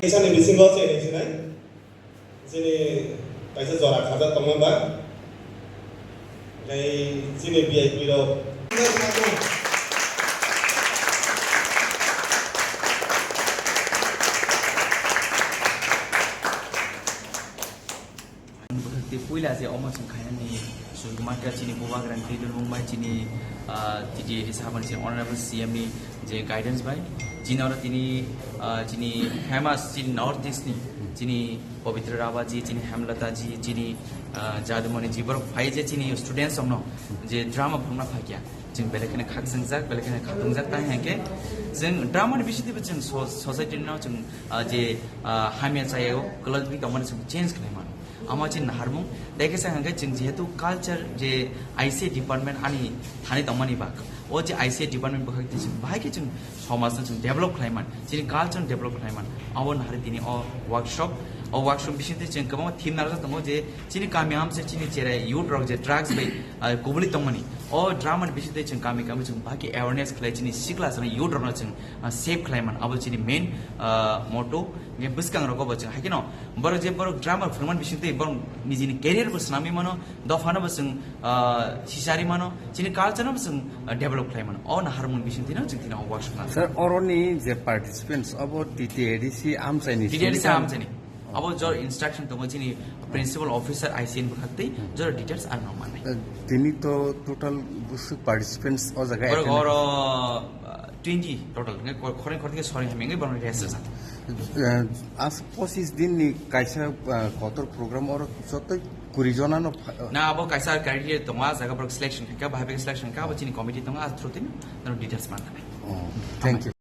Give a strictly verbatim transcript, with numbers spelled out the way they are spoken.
Kaisani bisingo chini sinai, chini kaisa jora khajak tongma ba, tei chini V I P rok. Bwkhak tei puila je omo chwng khainani chwng maka chini bubagrang twi dulmung bai chini, ah, T T A D C habani chini honorable C M ni je guidance bai chini oro tini, ah, chini famous chini North East ni chini Pabitra Rawa ji, chini Hemlata ji, chini, ah, Jadumani ji borok phai je chini students rokno je drama phunukna phaikya chwng belai kheno khakchangjak, belai kheno khatungjak tang hwnkhe chwng drama ni bisingtwibo chwng so-, society no chwng, ah, je, ah, hamya chaya o kwlwlwi tongmani chwng change khlai mano. Amo chini naharmung, tei khe sa hwnkhe chwng jehetu culture je I C A department ani thani tongmani bak, o je I C A department bwkhak twi chwng bahai khe chwng somajno chwng develop khlai man, chini culture develop khlai man, abo nahari tini o workshop, o workshop bisingtwi chwng kwbangma theme narwkjak tongo je chini kami amse chini cherai youth rok je drugs bai, ah, kubuli tongmani, o drama ni bisingtwi chwng kami kami chwng bahai khe awareness khlai chini sikla chwng youth rokno chwng, ah, save khlai man, abo chini main, ah, motto. Hwnkhe bwskang rogo bo chwng hai kheno borok je borok drama phwrwngmani bisingtwi borok nijini career bo swnamwi mano, dophano bo chwng, ah, sicharwi mano, chini culture no bo chwng, ah, develop khlai mano. O naharmung bisingtwi no chwng tini o workshop na. Sir, oroni je participants obo T T A D C amchaini T T A D C sini amchaini. Abo jor instruction tongo chini principal officer I C A ni bwkhak twi jor details ang no manai. Eh, tini to total bwswk participants o jaga borok attend oro, ah, twenty total, hwnkhe kor-, khorang khorang khe sorry hamya wngwi borokno rest rwjak. Eh, as pochis din ni kaisa, ah, kotor program oro jotoi kuri jona no pha-, Na, abo kaisa criteria tongo, ah jaga borok selection khaikha, bahai bai selection kha, abo chini committee tongo, ah through tini norok details manai. Oh, thank you.